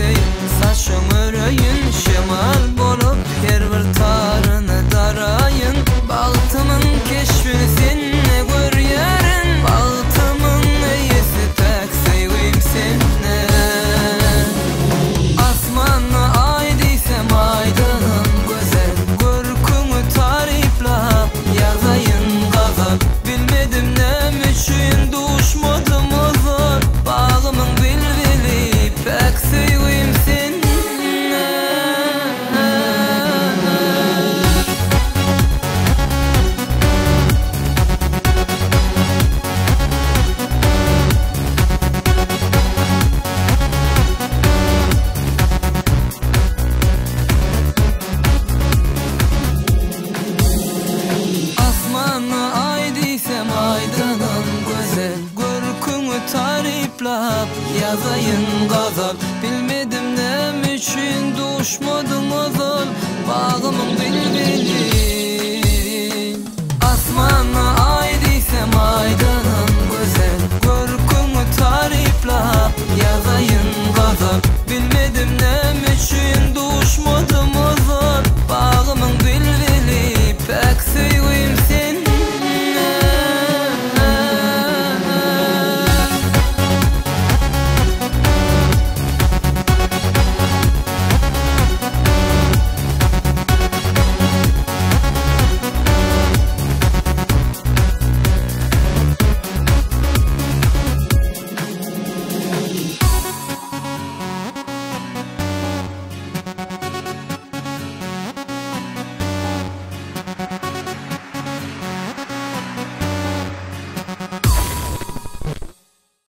söý. Saçyň öreýin, şemal bolup her bir taryny daraýyn. Bagtymyň keşbini sende görýärin. Bagtymyň eýesi päk söýgim sende. Asmanda aý diýsem aýdanam gözel. Görküňi taryplap ýazaýyn gazal. Bilmedim näme üçin duşmadym ozal. Bagymyň bilbili päk söýgim sende. Asmanda aý diýsem aýdanam gözel. Görküňi taryplap ýazaýyn gazal. Bilmedim näme üçin duşmadyň ozal. Bagymyň bilbili. Asmanda aý diýsem aýdanam gözel. Görküňi taryplap ýazaýyn gazal. Bilmedim näme üçin duşmadyň.